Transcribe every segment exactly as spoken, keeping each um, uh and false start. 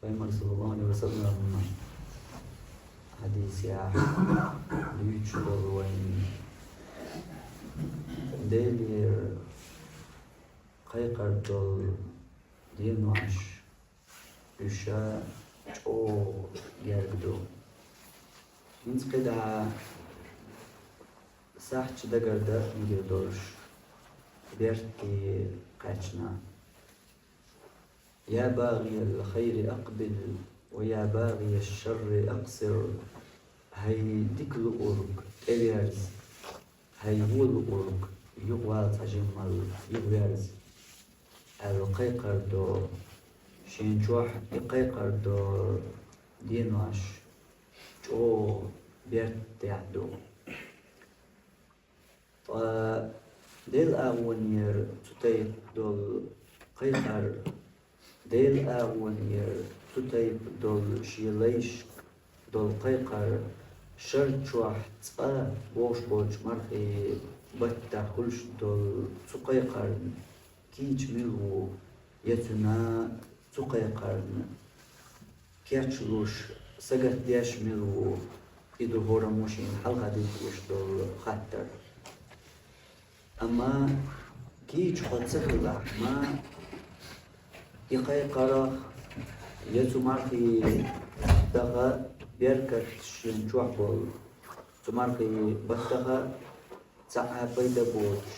Пайхамар, саллаллаху Ӏалайхи ва саллам, хьадисехь дуьйцуш долу вайн Делера кхайкхар долу денош, уьш чӀогӀа герга ду. ХӀинца кхидӀа сахьташ дагардан мегар долуш, берте кхаьчна. يا باغي الخير أقبل ويا باغي الشر أقصر. ХӀай дика луург тӀеверза, хӀай вон луург юхавала, цхьа жиммал юхаверза, аьлла кхайкхар до. Шен чохь и кхайкхар до денош чӀогӀа бертехь ду. Ткъа Делан агӀонера цу тайпа долу кхайкхар, Делан агӀонера цу тайпа долу шен лайшка долу кхайкхар, шар чохь цкъа бохуш болчу мархийн баттахь хуьлуш долу цу кхайкхарна кийча мила ву, я цуьнан цу кхайкхарна кечлуш, сагатдеш мила ву, и ду хӀораммо шена хьалха дийцуш долу хаттар. Амма кийча хьо ца хилахь ма, и кхайкхарах я цу мархийн даха беркат шен чохь болу, цу мархийн баттахь цхьа а пайда боцуш,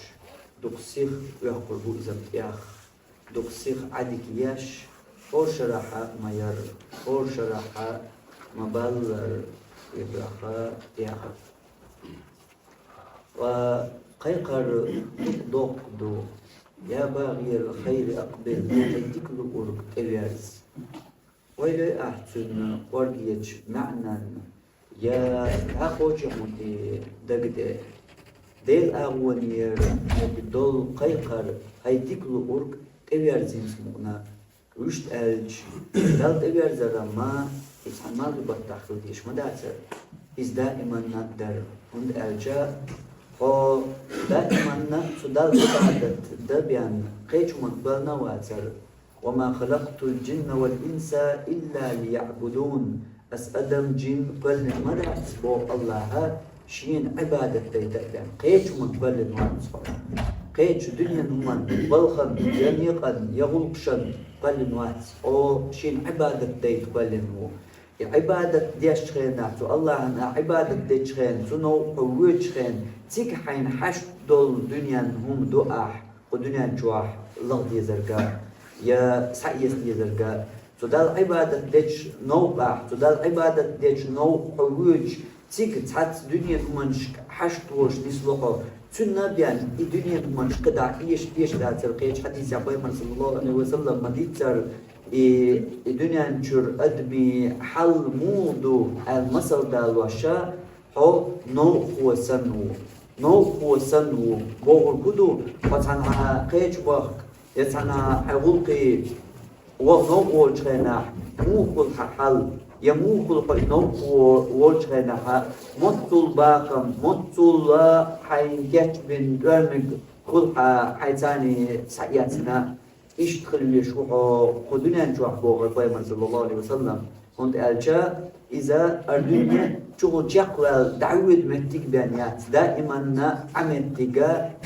дукха сиха оьккхур бу иза тӀех, дукха сиха Ӏадика еш, хӀора шарахь а ма яр, хӀора шарахь а ма баллар и даха тӀех. Ткъа кхайкхар дукха доккха ду: يا باغي الخير أقبل, хӀай дика луург тӀеверза. Ойла йой ахь цуьнан кӀоргечу маьӀнан, я дӀакхочий хьуна и дага тӀе? Делан агӀонера долу кхайкхар, хӀай дика луург тӀеверза хӀинца мукъана. Вуьшта аьлча, Далла тӀеверзаран ма, иза цхьана мархийн баттахь хила дезаш ма дацара. Иза даиманна а дара, хӀунда аьлча хьо даиманна цу Далла Ӏибадат дан бен кхечу хӀуманна кхоьллина а вацара. وما خلقت الجن والإنس إلا ليعبدون. Ас адам, жин кхоьллина ма дац, боху АллахӀа, шена Ӏибадат дайта а бен. Кхечу хӀуманна кхоьллина вац хьо. Кхечу дуьненан хӀуманна, балхана, я некъан, я гӀуллакхашна кхоьллина вац. Хьо шена Ӏибадат дайта кхоьллина ву. И Ӏибадат дечу хенахь, цу АллахӀана Ӏибадат дечу хенахь, цу новкъа хьо воьдучу хенахь, цига хьайна хьашт долу дуьненан хӀума ду ахь кху дуьнен чохь лаха дезарг а, я схьаэца дезарг а. Цу Далла Ӏибадат дечу новкъахь, цу Далла Ӏибадат дечу новкъа хьо воьдуш, цига цхьацца дуьненан хӀуманашка хьашт волуш нисло хьо. Цуьнан а бен и дуьненан хӀуманаш кхидӀа эшаш, эшаш дацара. Кхечу хьадисехь Пайхамар, саллаллаху Ӏалайхи ва саллам, ма дийццара, и, и дуьнен чуьра адамийн хьал муха ду аьлла масал далош, хьо новкъахо санна ву. Новкъахо санна ву бохург хӀун ду? Хьо цхьанхьа кхечу махка, я цхьанхьа хьайн гӀуллакхе ваха новкъа волчу хенахь, муха хуьлу хьан хьал, я муха хуьлу хьо и новкъахо волчу хенахь, моццул бахам, моццул хьайна кечбина тӀоьрмиг хуьлу хьан, хьайн царна схьаэцна. Иштта хила везаш ву хьо кху дуьнен чохь, бохура Пайхамар, саллаллаху Ӏалайхи ва саллам. ХӀунда аьлча иза хӀара дуьне чухула чекхваьлла дӀавоьду меттиг бен яц. Даиманна Ӏа меттиг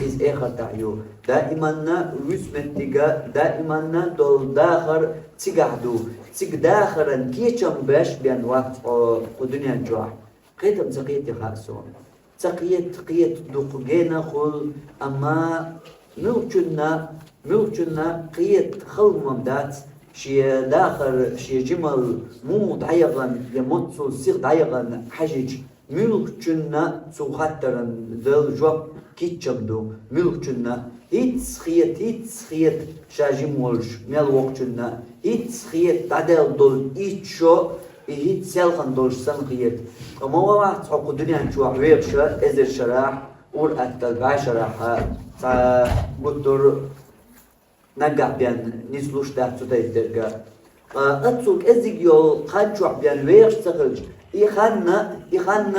иза эхартахь ю. Даиманна вуьсу меттиг, даиманна долу дахар цигахь ду. Цига дахаран кечам беш бен вац хьо кху дуьнен чохь. Кхетам ца кхетий хаьа суна. Ца кхета, кхета дукха гена хуьлу, амма муьлххачунна, муьлххачунна кхета хала хӀума дац, шен дахар, шен жимал муха дӀаяхана я моццул сиха дӀаяхана хьажича, муьлххачунна цу хаттаран дала жоп кечам ду, муьлххачунна. ХӀинцца хета, хӀинцца хета ша жима волуш мел вокхучунна, хӀинцца хета дӀадаьлла долу итт шо, и хӀинцца селхана долуш санна хета. Ткъа ма вац хьо кху дуьнен чохь вехаш эзар шарахь, ур-атталла бӀе шарахь, цхьа гуттар а наггахь бен нислуш дац цу тайпа дерг а. Ткъа оццул кӀезиг йолу хан чохь бен вехаш ца хилча, и хан, и хан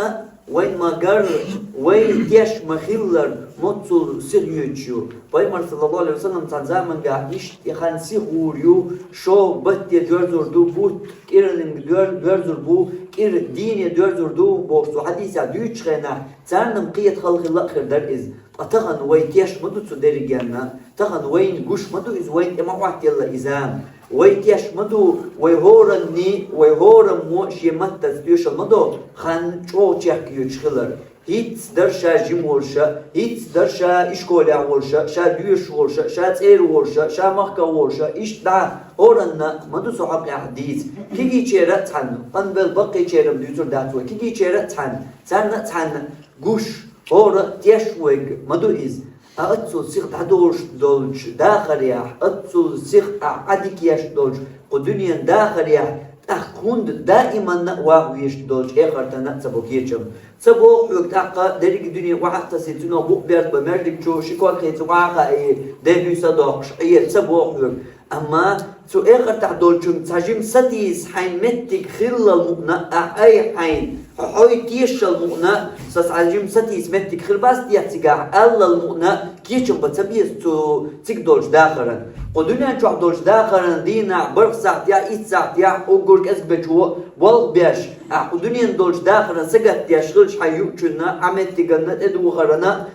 вайн ма-гарра, вай теш ма-хиллара, Моццул сиха йойтуш ю. Пайхамар, саллаллаху Ӏалайхи ва саллам, цхьан заманга иштта и хан сиха гӀур ю, шо батте доьрзур ду, бутт кӀирлинг доьр-, доьрзур бу, кӀира дийне доьрзур ду, бохуш цу хьадисехь дуьйцучу хенахь, царна-м кхета хала хилла а хир дара иза. Ткъа тахана вай теш ма ду цу дерригенна, тахана вайна гуш ма ду иза, вайна тӀе ма хӀоттаелла иза. Вай теш ма ду, вай хӀоранний, вай хӀораммо шен маттаца тоьшалла ма до, хан чӀогӀа чехка йойтуш хилар. ХӀинцца дара ша жима волуша, хӀинцца дара ша ишколехь волуша, ша доьшуш волуша, ша цӀера волуша, ша махкахь волуша, иштта дӀа хӀоранна ма ду со хьокъехь дийца. Кегийчера а цхьаьна, къанбелла баккхийчеран дуьйцур дац вай, кегийчера а цхьаьна, царна а цхьаьна гуш, хӀора а теш вайга ма ду иза. Ткъа оццул сиха дӀадолуш долчу дахарехь, оццул сиха ахь Ӏадика еш долчу кху дуьненан дахарехь, тӀаккха хӀунда даиманна а ваха везаш долчу эхартана а ца бо кечам? Ца боху хьоьга тӀаккха дерриг дуьне охьа а тасийна, цунах букъ берзабан маьждиг чу ши ког хийца охьа а хаий, де буьйса а доккхуш, Ӏе, ца боху хьоьга. Амма цу эхартахь долчуьнга цхьа жима сатийса хьайн меттиг хиллал мукъана а, ахь айхьа хьайн, хьо хьой тешал мукъана а, сан цхьа жима сатийса меттиг хир бац техь цигахь, аллал мукъана а, кечам бан ца беза цу цига долчу дахаран. Кху дуьнен чохь долчу дахаран дийнахь, бархӀ сахьтехь, итт сахьтехь, уггар кӀезгбечо болх беш, ахь кху дуьнен долчу дахаран сагатдеш хилча, хьайн юучунна, Ӏа меттиганна, тӀедухарана,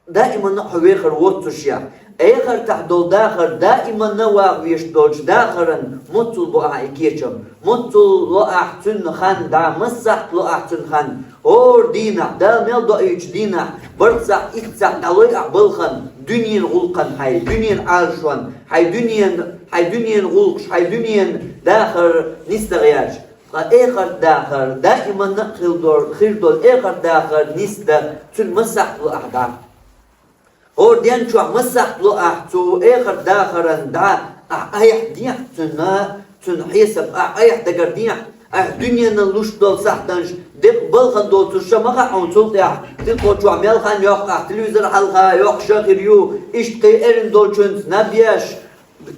даиманна а хьо вехар воццушехь, эхартахь долу дахар даиманна а ваха везаш долчу дахаран моццул бо ахьа и кечам? Моццул ло ахьа цуьнан хан дӀа, массахьт ло ахьа цуьнан хан? ХӀора дийнахь, Дала мел доуьйтучу дийнахь, бархӀ сахьт, итт сахьт дӀалой ахьа балхана, дуьненан гӀуллакхана хьайн, дуьненан Ӏалашонна, хьайн дуьненан, хьайн дуьненан гӀуллакхаш, хьайн дуьненан дахар нисдан гӀерташ. Ткъа эхарт дахар, даиманна а хир долу, хир долу эхарт дахар нисдан, цуьнан массахьт ло ахьа дӀа. ХӀора ден чохь массахьт ло ахьа цу эхарт дахаран дӀа, ахьа айхьа дехьа цуьнан, цуьнан хьесап, ахьа айхьа дагардехьа, ахьа дуьненан луш долу сахьтанаш декъа балхана доцурша ма хаьа хьуна цул тӀаьхьа, тилкъо чохь мел хан йоккху ахьа, телевизор хьалха йоккхуш а хир ю, иштта кхин эрна долчуьнца наб еш,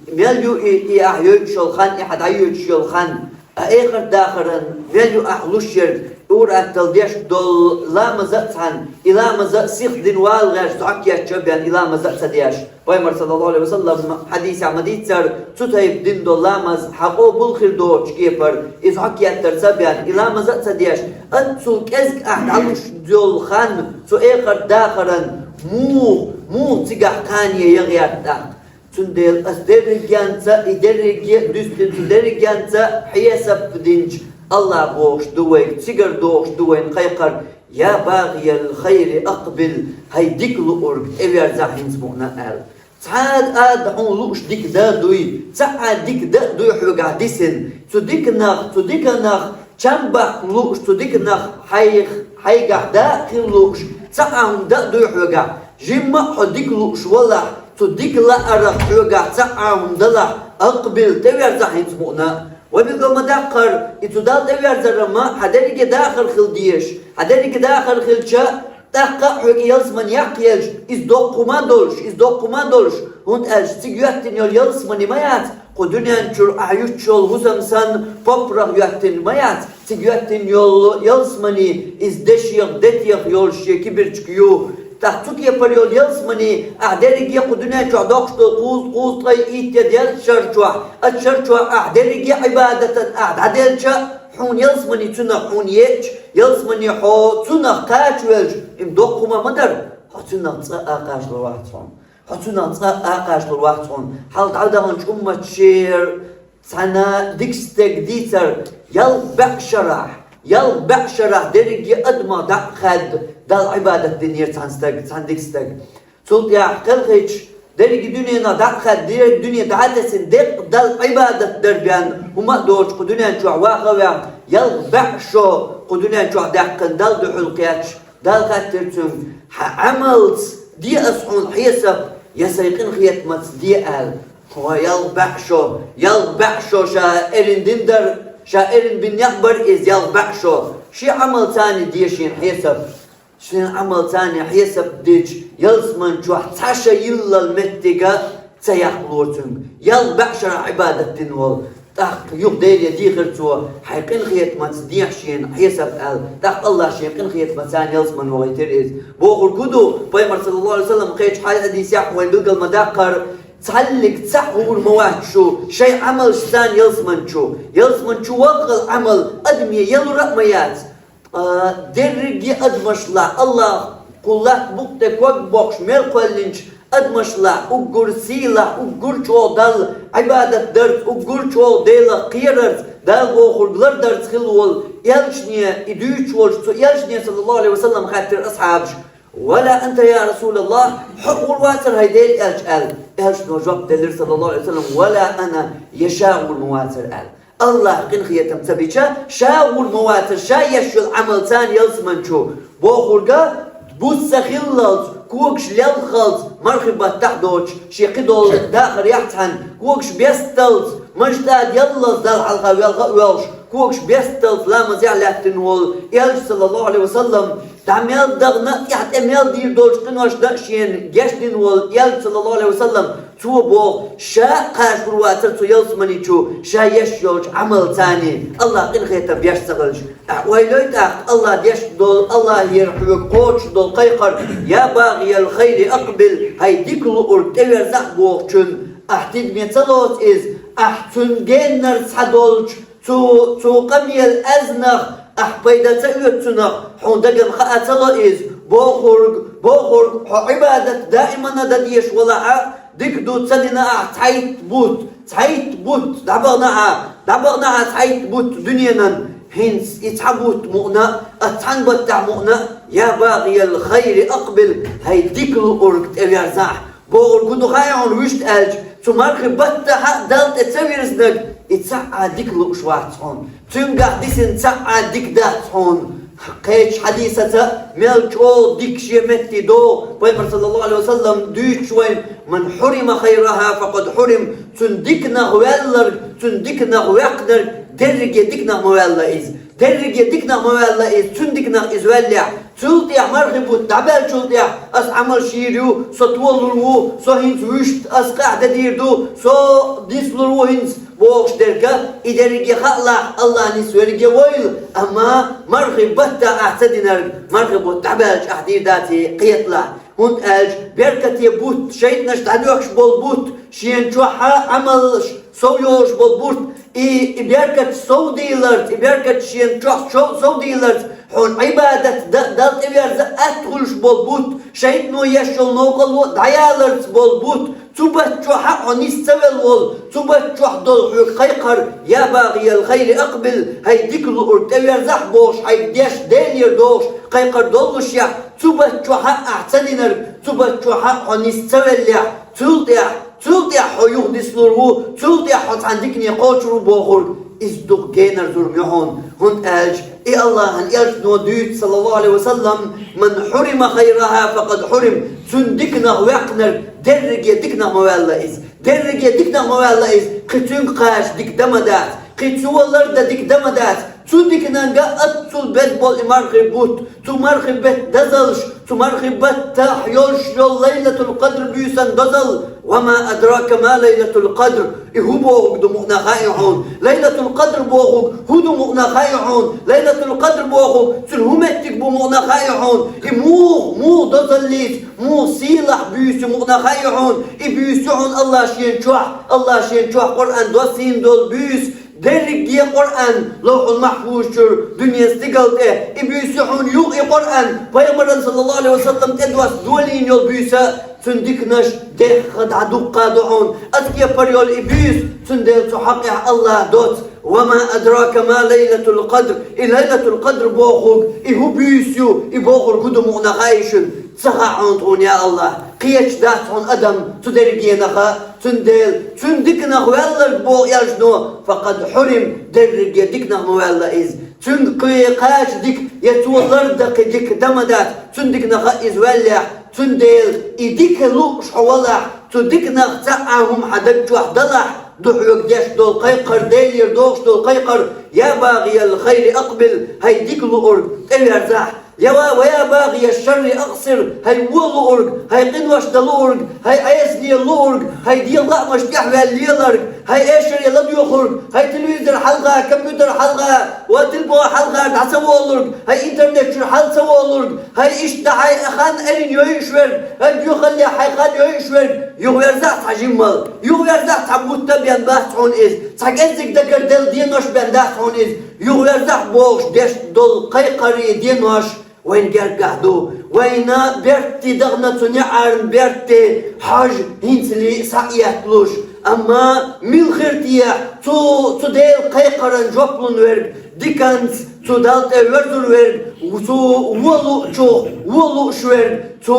мел ю и, и ахьа йойтуш йолу хан, и хьан дӀайойтуш йолу хан? А эхарт дахаран мел ю ахьа луш ерг, ур-атталла деш долу ламаз а цхьаьна, и ламаз а сиха дина вала гӀерташ зӀок етташ а бен, и ламаз а ца деш. Пайхамар, саллаллаху Ӏалайхи ва саллам, хьадисехь ма дийццара, цу тайпа дина долу ламаз хьан къобал хир доцучу кепара, и зӀок еттар ца бен, и ламаз а ца деш, оццул кӀезиг ахьа дӀалуш йолу хан цу эхарт дахаран муха, муха цигахь кхане ян гӀерта тӀаккха? Цундела ас дерригенца, и дерриге а дуьстина, цу дерригенца хьесап динчу Аллах бохуш ду вайга, цигара дохуш ду вайна кхайкхар: «Я багӀиял хайри акъбил», хӀай дика луург, тӀеверза хӀинца мукъана аьлла. Цхьа а ада хьуна лууш дика дан а дуй, цхьа а дика дан а дуй хьоьгахь дисина. Цу диканах, цу диканах чам баккха лууш, цу диканах хьайх-, хьайгахь дакъа хила лууш, цхьа а хӀума дан а дуй хьоьгахь? Жимма а хьо дика лууш валахь, цу дика лаарах хьоьгахь цхьа а хӀума далахь, акъбил, тӀеверза хӀинца мукъана. Вай билгал ма даккхара, и цу Далла тӀеверзаран ма хьан дерриге дахар хила дезаш, хьан дерриге дахар хилча, тӀаккха а хьоьга ялсамани яккха елча, иза доккха хӀума а долуш, иза доккха хӀума а долуш, хӀунда аьлча цига йоьттина йолу ялсамани ма яц, кху дуьнен чуьра ахьа юьттуш йолу хӀусамсан поппарах йоьттина ма яц, цига йоьттина йолу ялсамани иза дешех, детех йолуш шен кибирчиг ю. ТӀаккха цу кепара йолу ялсамани ахьа дерриге кху дуьнен чохь доккхуш долу кхузткъа, кхузткъе итт я деллачу шар чохь, оцу шар чохь ахьа дерриге Ӏибадатан ахьа дӀаделча, хьуна ялсамани цунах хьуна еъча, ялсамани хьо цунах кхачавелча, и доккха хӀума ма дара, хьо цунах цкъа а кхачалур вац хьуна. Хьо цунах цкъа а кхачалур вац хьуна. Хьалха дӀадаханчу умматашера цхьана дика стеган дийцар: ялх бӀе шарахь, ялх бӀе шарахь дерриге адамах дӀа а хаьдда, Далла Ӏибадат динера цхьана стаг, цхьана дика стаг. Цул тӀаьхьа кхелхича, дерриге дуьненах дӀа а хаьдда, дерриге дуьне дӀа а тесна, деккъа Далла Ӏибадат дар бен хӀума а доцуш кху дуьнен чохь ваха а ваьхна, ялх бӀе шо кху дуьнен чохь даьккхина Далла дуьхьал кхетча, Дала хаьттира цуьнга: «Хьан Ӏамалца де ас хьуна хьесап, я сайн къинхетамца де?» аьлла. Хьо ялх бӀе шо, ялх бӀе шо ша эрна дина дара, ша эрна бина некъ бара иза ялх бӀе шо. Шен Ӏамалца де шена хьесап. Шен Ӏамалца хьесап дича, ялсаман чохь цхьа шай йиллал меттиг а ца яккхалора цуьнга. Ялх бӀе шарахь Ӏибадат дина волу. ТӀаккха юха Деле дийхира цо, хьайн къинхетамца дехьа шена хьесап аьлла. ТӀаккха АллахӀа шен къинхетамца царна ялсмане вахийтира из. Бохург хӀун ду, Пайхамар, саллаллахӀу Ӏалайхи ва саллам, кхечу хьадисехь вайна билгал ма-даккхара, цхьаллиг цхьаъ хӀума ма вац шу, шайн Ӏамалшца ялсмане чу. Ялсмане чу вахал Ӏамал адаме ялура а ма яц. Ткъа дерриге адамашлахь, АллахӀа кху латта букъа тӀе ког боккхуш мел кхоьллинчу адамашлахь уггар сийлахь, уггар чӀогӀа Далла Ӏибадат дарца, уггар чӀогӀа Делах кхерарца, Дала бохург лардарца хилла волу элчане, и дуьйцуш волчу цу элчане, саллаллахӀу Ӏалайхи ва саллам, хаьттира асхьабаша: «Вала анта, я Расулаллах, хьо гӀур вацара, хӀай Делан элча?» аьлла. Элчано жоп делира, саллаллахӀу Ӏалайхи ва саллам: «Вала ана, я ша гӀур ма вацара», аьлла. АллахӀа къинхетам ца бича, ша гӀур ма вацара, ша еш йолу Ӏамал царна ялсмане чу. Бохург а, буц ца хиллалц, когаш лелхалц, мархи баттахь доцуш, шен кхидолу дахарехь цхьаьна, когаш бесталц, маштӀа яллалц, Далла хьалха велха а воьлхуш, когаш бесталц, ламазехь лаьттина волу элча, саллаллахӀу Ӏалайхи ва саллам, дӀа мел дахана а, тӀаьхьа тӀе мел дийр долчу къиношна а шена геч дина волу элча, саллаллахӀу Ӏалайхи ва саллам, цо боху, ша а кхача гӀур вацара цу ялсмане чу, ша еш йолчу Ӏамал царна, АллахӀа къинхетам беш ца хилча. Ахь ойла йой тӀаккха, АллахӀа деш долу, АллахӀера хьоьга кхочуш долу кхайкхар: «Я багӀиял хайри акъбил», хӀай дика луург тӀеверзахь бохучун, ахь тидаме ца лоцу иза, ахь цуьнан геннара схьадолчу цу, цу къамелан аьзнах ахь пайда ца оьцу цунах, хьуна дагна хаа ца ло иза, бохург, бохург, хьо Ӏибадат даимана дан дезаш валахь а, дика ду, ца дина ахь цхьайтта бутт, цхьайтта бутт, дӀабахана ахь, дӀабахана ахь цхьайтта бутт дуьненан, хӀинца и цхьа бутт мукъана а, аса цхьана баттахь мукъана а, я багӀиял хайри акъбил, хӀай дика луург тӀеверзахь. Бохург хӀун ду хаьий хьуна вуьшта аьлча, цу мархи баттахь а Далла тӀе ца вирзинарг, и цхьа а дика лууш вац хьуна. Цуьнгахь дисина цхьа а дика дац хьуна. Кхечу хьадисаца мел чӀогӀа дика шен метте догӀу, Пайхамар, саллаллахӀу Ӏалайхи ва саллам, дуьйцуш вайна: «Ман хьурима хайраха, факъад хьурим». Цуьнан диканах ваьлларг, цуьнан диканах ваьккхинарг, дерриге диканах ма ваьлла иза. Дерриге диканах ма ваьлла иза, цуьнан диканах иза ваьллехь, цул тӀаьхьа мархи бутт дӀабаьллачул тӀаьхьа аса Ӏамал шийр ю, со толур ву, со хӀинца вуьшта, аса къахь де дийр ду, со дислур ву хӀинца, бохуш дерг а, и дерриге хаалахь, АллахӀ нисверриге войла, амма мархи баттахь ахь ца динарг, мархи бутт дӀабаьлча ахь дийр даций кхеталахь. ХӀунда аьлча беркате бутт, шайтӀанаш дӀадоьхкуш болу бутт, шена чохь а Ӏамалш сов йолуш болу бутт, и, и беркат совдийларца, и беркат шена чохь сов-, совдийларца, хьуна Ӏибадат дан, Далла тӀеверза атта хуьлуш болу бутт, шайтӀано еш йолу новкъарло дӀаяларца болу бутт, цу баттахь а хьо нис ца велла волу, цу баттахь долу хьоьга кхайкхар: «Я багӀиял хайри акъбил», хӀай дика луург тӀеверзахь бохуш, хьайга деш Делера догӀуш кхайкхар доллушехь, цу баттахь а ахь ца динарг, цу баттахь а хьо нис ца веллехь, цул тӀаьхьа, цул тӀаьхьа хьо юхадислур ву, цул тӀаьхьа хьо цхьана дикане кхочур ву бохург, иза дукха генара зурма ю хьуна. ХӀунда аьлча и АллахӀан элчано дуьйцу, саллаллахӀу Ӏалайхи ва саллам: «Ман хьурима хайраха, факъад хьурим». Цуьнан диканах ваьккхинарг, дерриге диканах ма ваьлла иза. Дерриге диканах ма ваьлла иза, кхин цуьнга кхача дика дан ма дац, кхин цо лардан дика дан ма дац. Цу дикананга аццул беза болу и мархи бутт, цу мархи беттан дозаллаш, цу мархи баттахь йолуш йолу Лайлатул-Къадр буьйсан дозалла. «Ва ма адрака ма Лайлатул-Къадр». И хӀун бохург ду мукъана хаьий хьуна? Лайлатул-Къадр бохург хӀун ду мукъана хаьий хьуна? Лайлатул-Къадр бохург, цуьнан хӀун меттиг бу мукъана хаьий хьуна? И муха, муха дозаллица, муха сийлахь буьйса ю мукъана хаьий хьуна? И буьйса ю хьуна АллахӀа шена чохь, АллахӀа шена чохь Къуръан доссийна долу буьйса. Дерриге Къуръан Лавхьул-Махьфуза чуьра дуьненан стигала тӀе. И буьйса ю хьуна юха и Къуръан, Пайхамаран, саллаллахӀу Ӏалайхи ва саллам, тӀедоссийна долийна йолу буьйса, цуьнан диканаш дехха дӀадуккха ду хьуна. Аса кепара йолу и буьйса, цундела цу хьокъехь АллахӀа доцу: «Ва ма адрака ма Лайлатул-Къадр». И Лайлатул-Къадр бохург, и хӀун буьйса ю, и бохург хӀун ду мукъана хаьий шуна? Ца хаьа хьуна тхуна, я АллахӀ. Кхеташ дац хьуна адам цу дерригенах а, цундела цуьнан диканах ваьлларг, боху элчано, факъад хьурим, дерриге диканах ма ваьлла иза. Цуьнга кхин кхача дика, я цо лардан кхин дика дан ма дац, цуьнан диканах а иза ваьллехь, цундела и дика лууш хьо валахь, цу диканах цхьа а хӀума хьан даг чохь далахь, Ду хьоьга деш долу кхайкхар, Делера дохуш долу кхайкхар: «Я багӀиял хайри акъбил», хӀай дика луург, тӀеверзахь. «Я ва, ва я багӀияш шарри акъсир», хӀай вон луург, хӀай къинош дан луург, хӀай Ӏесалла луург, хӀай дегӀан лаамаш тӀехваьлла леларг, хӀай эшаре ладоьгӀург, хӀай телевизор хьалха, компьютер хьалха, ва телефон хьалха дӀа ца волург, хӀай интернет чуьра хьал ца волург, хӀай иштта хьайн хан эрна йойуш верг, хӀай доьхаллехь хьайн хан йойуш верг, юхаверзахь цхьа жиммал, юхаверзахь цхьа бутт бен бац хьуна иза, цхьа кӀеззиг дагар делла денош бен дац хьуна иза, юхаверзахь бохуш деш долу кхайкхарийн денош вайн гергахь ду. Вайна бертте дахана цу неӀарна бертте хьожа хӀинцале схьаэтталуш. Амма мила хир техьа цу, цу Делан кхайкхаран жоп лун верг, диканца цу Далла тӀе верзур верг, цу вон луучух вон лууш верг, цу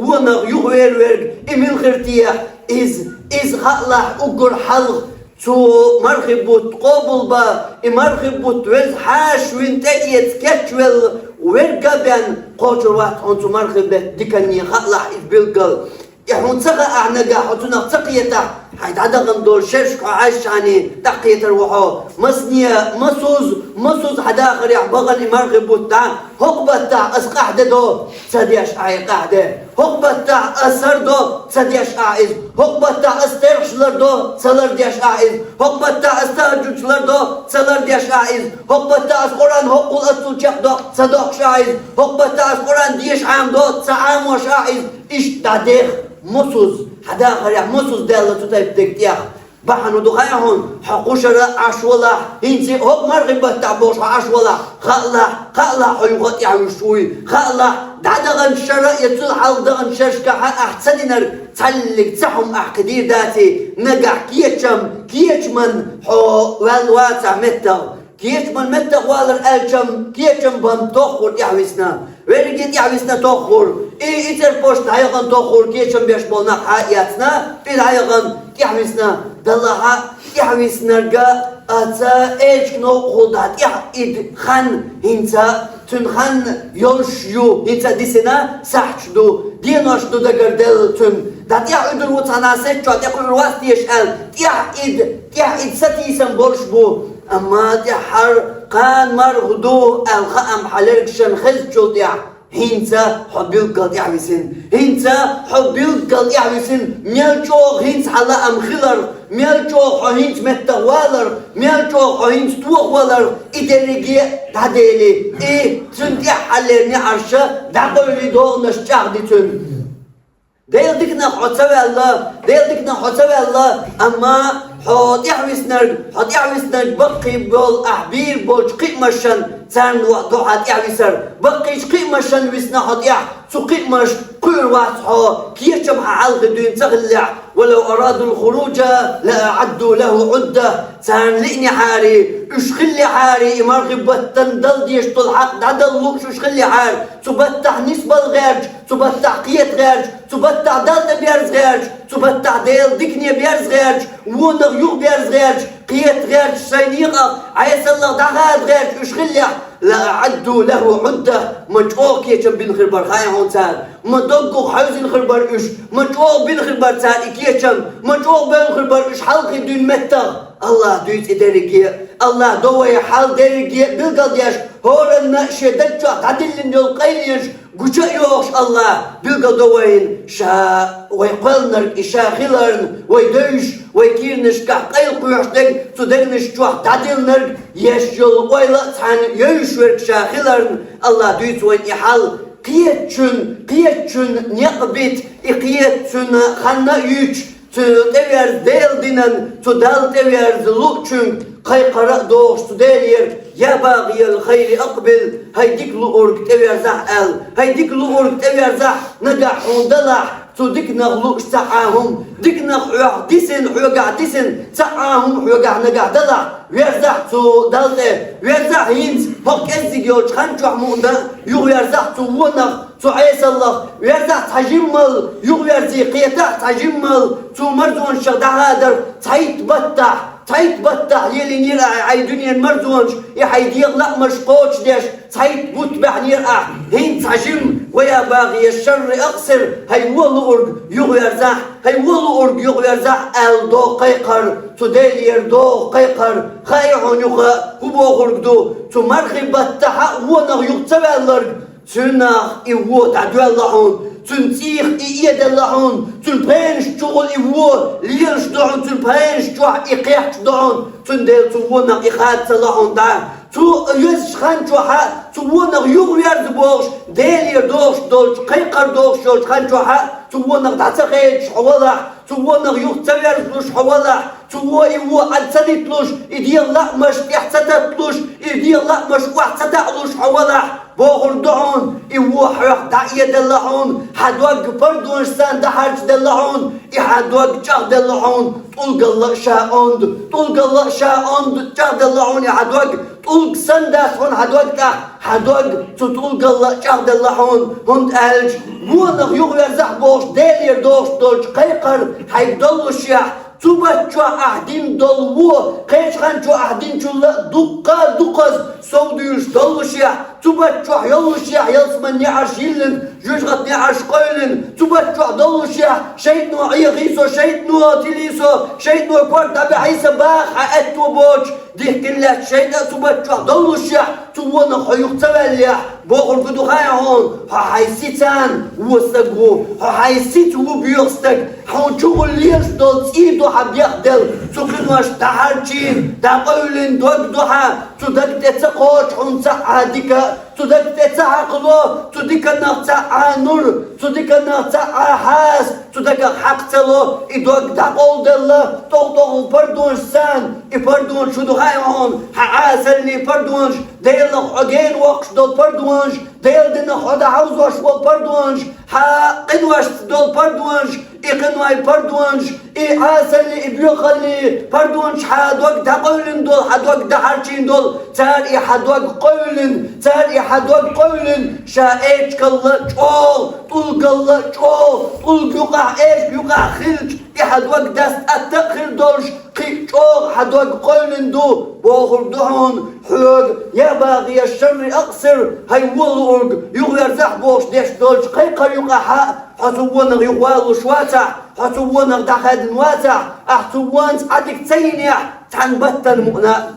вонах юхавер верг, и мила хир техьа иза, иза хаалахь уггар хьалха цу мархи бутт къобалбан, и мархи бутт веза хьаша вина тӀеэца кечвелла верг а бен кхочур вац хьуна цу мархи беттан диканне хаалахь иза билггал. И хьуна ца хаахь нагахь, хьо цунах ца кхетахь, хьайн дӀадахана долу шерашка хьо Ӏаьшшехь дӀакхетар ву хьо. Масане, масуза, масуза хьан дахарехь бахана и мархи бутт дӀа, хӀокху баттахь ас къахьде до, ца деш ахь и къахьде. ХӀокху баттахь ас сар до, ца деш ахь иза. ХӀокху баттахь ас терхаш лар до, ца лар деш ахь иза. ХӀокху баттахь ас тахӀажжуд лар до, ца лар деш ахь иза. ХӀокху баттахь ас Къуръан хӀокхул аццул чекхдоккху, ца доккхуш ахь иза. ХӀокху баттахь ас Къуръан деша Ӏамадо, ца Ӏамош ахь иза. Иштта дӀадеха, масуза, хьан дахарехь масуза даьлла цу тайпа дерг тӀех. Бахьана ду хаьий хьуна, хьо кху шарахь Ӏаш валахь, хӀинца хӀокху мархи баттахь бохуш хьо Ӏаш валахь, хаалахь, хаалахь хьо юха а тӀаьхьуьйсуш вуй, хаалахь, дӀадаханчу шарахь я цул хьалха даханчу шерашкахь ахь ца динарг, цхьаллиг цхьа хӀума ахь кхин дийр даций, нагахь кечам, кечаман хьо ваьлла вацахь меттах. Кечаман меттах валар аьлчам, кечам бан тоххур тӀаьхьависна. Верриге тӀаьхьависна тоххур. И, и церпошна дӀаяхана тоххур, кечам беш болу нах хьа а эцна, и дӀаяхана тӀаьхьависна. Далла хьа тӀаьхьависнарга а ца элча новкъахула дӀа тӀаьхьа ида хан хӀинца, цуьнан хан йолуш ю, хӀинца дисина сахьташ ду, денош ду дагар делла цуьнан. ДӀа тӀаьхьа уьдур ву цхьана сеттачохь тӀекхуьур вац теша аьлла, тӀаьхьа ида, тӀаьхьа ида сатийсам болуш бу. Амма тӀаьххьара кхана марха ду аьлла хаам хьан лергашна хезначул тӀаьхьа, хӀинца хьо билггал тӀаьхьависина. ХӀинца хьо билггал тӀаьхьависина, мел чӀогӀа хӀинца хьан лаам хиларх, мел чӀогӀа хьо хӀинца меттах валарх, мел чӀогӀа хьо хӀинца тохаваларх, и дерриге а дӀадели, и цуьнан тӀаьххьарлера неӀарш дӀакъевли догӀанаш чӀагӀди цуьнан. Делан диканах хьо ца ваьлла, Делан диканах хьо ца ваьлла, амма хьо тӀаьхьависнарг, хьо тӀаьхьависнарг баккхий болу ахь бийр болчу кхиамашна, царна дуьхьа тӀаьхьависар. Баккхийчу кхиамашна висна хьо тӀаьхьа, цу кхиамаш кхуьур вац хьо, кечам хьан хьалхе дуьйна ца хиллехь. «Ва лав арадул хуружа ла аӀадду лаху Ӏудда». Царна лиънехьарий, уьш хиллехьарий, и мархи баттана дала дезаш долу хьакъ дӀадала лууш уьш хиллехьара, цу баттахь нисбала гӀерташ, цу баттахь кхета гӀерташ, цу баттахь Далла тӀе берза гӀерташ, цу баттахь Делан дикане берза гӀерташ, вонах юха берза гӀерташ, кхета гӀерташ, сайн некъах, Ӏесаллах дӀахада гӀерташ уьш хиллехь, «ла аӀадду лаху Ӏудда», ма чӀогӀа кечам бина хир бара хаий хьуна цара, ма доггах хьаьвзина хир бара уьш, ма чӀогӀа бина хир бара цара и кечам, ма чӀогӀа бевлла хир бара уьш хьалхе дуьйна меттах. АллахӀа дуьйцу и дерриге а, АллахӀа до вай хьал дерриге а билгалдеш, хӀоранна шен даг чохь дӀадиллина йолу къайленаш гуча а йохуш, АллахӀа билгалдо вайна, ша вай кхоьллинарг и ша хиларна, вай девзаш, вай кийранашкахь къайла кхоьхьуш дерг, цу дегнаш чохь дӀадиллинарг, еш йолу ойла а цхьаьна йевзаш верг ша хиларна, АллахӀа дуьйцу вайна и хьал. Кхетачун, кхетачун некъ бита, и кхетачун хан а юьйцуш, цу тӀеверза Делан динан, цу Далла тӀеверза луучуьнга кхайкхар а дохуш цу Делера: «Я багӀиял хайри акъбил», хӀай дика луург, тӀеверзахь аьлла. ХӀай дика луург, тӀеверзахь, нагахь хьуна далахь цу диканах лууш цхьа а хӀума, диканах хьох дисина, хьоьгахь дисина цхьа а хӀума хьоьгахь нагахь далахь, верзахь цу Далла тӀе, верзахь хӀинца хӀокху кӀеззиг йолчу хан чохь мукъана а, юхаверзахь цу вонах, цу Ӏесаллах, верзахь цхьа жиммал, юхаверзий кхетахь цхьа жиммал, цу марзонашах дӀахадарх цхьайтта баттахь, Цхьайтта баттахь лелийнера ахь хьайн дуьненан марзонаш, и хьайн дегӀан лаамаш кхочушдеш, цхьайтта бутт баьхьнера ахь, хӀинца хьажа-м, ва я багӀи шарри акъсир, хӀай вон луург, юхаверзахь, хӀай вон луург, юхаверзахь, аьлла догӀу кхайкхар, цу Делера догӀу кхайкхар, хаьий хьуна юха хӀун бохург ду, цу мархий баттахь а вонах юха ца ваьлларг, цунах и вон дӀадоьлла хьуна, цуьнан цӀийх и эделла хьуна, цуьнан пхенаш чухула и вон лелаш ду хьуна, цуьнан пхенаш чохь и кхехкаш ду хьуна, цундела цу вонах и хадацалла хьуна дӀа. Цу везачу хан чохь а, цу вонах юхаверза бохуш, Делера догӀуш долчу, кхайкхар догӀуш йолчу хан чохь а, цу вонах дӀа ца хедаш хьо валахь, цу вонах юха ца верзалуш хьо валахь, цу вон и вон Ӏад ца диталуш, и дегӀан лаамаш тӀехь ца татталуш, и дегӀан лаамаш охьа ца таӀалуш хьо валахь, бохур ду хьуна, и вон хьох дӀа а эделла хьуна, хьан дог пардонашца дӀахьарчаделла хьуна, и хьан дог чӀагӀделла хьуна, тӀулгал а ша онда, тӀулгал а ша онда чӀагӀделла хьуна, и хьан дог тӀулг санна дац хьуна хьан дог тӀехь, хьан дог цу тӀулгал а чӀагӀделла хьуна, хӀунда аьлча вонах юхаверзахь бохуш Делера догӀуш долчу кхайкхар хьайга доллушехь, цу баттахь ахь дина долу вон, кхечу хан чу ахь динчул а дуккха а дукхаза совдуьйлуш доллушехь, цу баттахь йоллушехь, ялсаманин неӀарш йиллина, жоьжахатин неӀарш къевлина, цу баттахь доллушехь, шайтӀано Ӏехий со, шайтӀано тилий со, шайтӀано корта дӀабаьхьий сан баха хьан аьтто боцуш, дихкина лаьтташ шайтӀа а цу баттахь доллушехь, цу вонах хьо юха ца ваьллехь, бохург ду хаьий хьуна, хьо хьайн сица вон стаг ву, хьо хьайн сица ву боьха стаг, хьуна чухула лелаш долу цӀий ду хьан бехделла, цу къиношна дӀахьарчийна, дӀакъевлина дог ду хьан, цу дага тӀе ца кхочу хьуна цхьа а дика, цу дага тӀе ца хьакхало, цу диканах цхьа а нур, цу диканах цхьа а хьаса, цу дагах хьакха ца ло, и дог дӀакъовладелла, тӀогӀу-тӀогӀу пардонашца, и пардонаш хӀун ду хаьий хьуна, хьан Ӏасаллин пардонаш, Делах хьо гена воккхуш долу пардонаш, Делан динах хьо дӀахьовзош волу пардонаш, хьан къиношца долу пардонаш, и къинойн пардонаш, и Ӏасаллин, и боьхаллин пардонаш, хьан дог дӀакъевлина долу, хьан дог дӀахьарчийна долу, цара и хьан дог къевлина, цара и хьан дог къевлина, ша эчкалла чӀогӀа, тӀулгалла чӀогӀа, тӀулг юкъахь, эчка юкъахь хилча, и хьан дог дастӀатта а хир долуш, кхин а чӀогӀа хьан дог къевлина ду, бохург ду хьуна, хьоьга, я багӀи шарри акъсир, хӀай вон луург, юхаверзахь бохуш деш долчу кхайкхар юкъахь а, хьо цу вонах юхаваллуш вацахь, хьо цу вонах дӀахаьдна вацахь, ахь цу вонца Ӏадика ца йинехь, цхьана баттана мукъана а.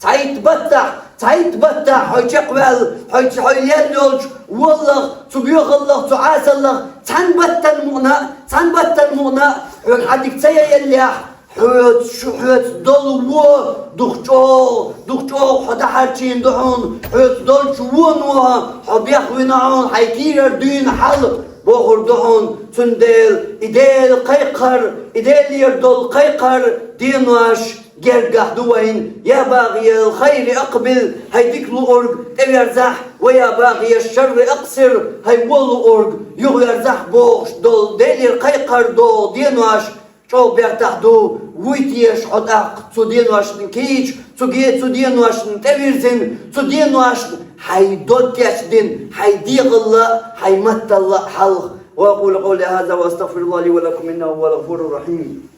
Цхьайтта баттахь, цхьайтта баттахь хьо чекхваьлла, хьо, хьо лелла йолчу воллах, цу боьхаллах, цу Ӏасаллах, цхьана баттана мукъана а, цхьана баттана мукъана а, хьоьга Ӏадика ца яеллехь, хьоьца шу, хьоьца долу вон дукха чӀогӀа, дукха чӀогӀа хьо дӀахьарчийна ду хьуна, хьоьца долчу воно хьо бехвина хьуна, хьайн кийрара дуьйна хьал, бохур ду хьуна, цундела и Делан кхайкхар, и Делера долу кхайкхар, денош, гергахь ду вайна, я багӀиял хайри акъбил, хӀай дика луург, тӀеверзахь, ва я багӀияш шарри акъсир, хӀай вон луург, юхаверзахь бохуш долу Делера кхайкхар долу денош чӀогӀа бертахь ду, вуй теша хьо тӀаккха цу деношна кийча, цу ге-, цу деношна тӀевирзина, цу деношна хьайн дог кечдина, хьайн дегӀалла а, хьайн матталла а хьалха. وأقول قولي هذا وأستغفر الله لي ولكم إنه هو الغفور الرحيم.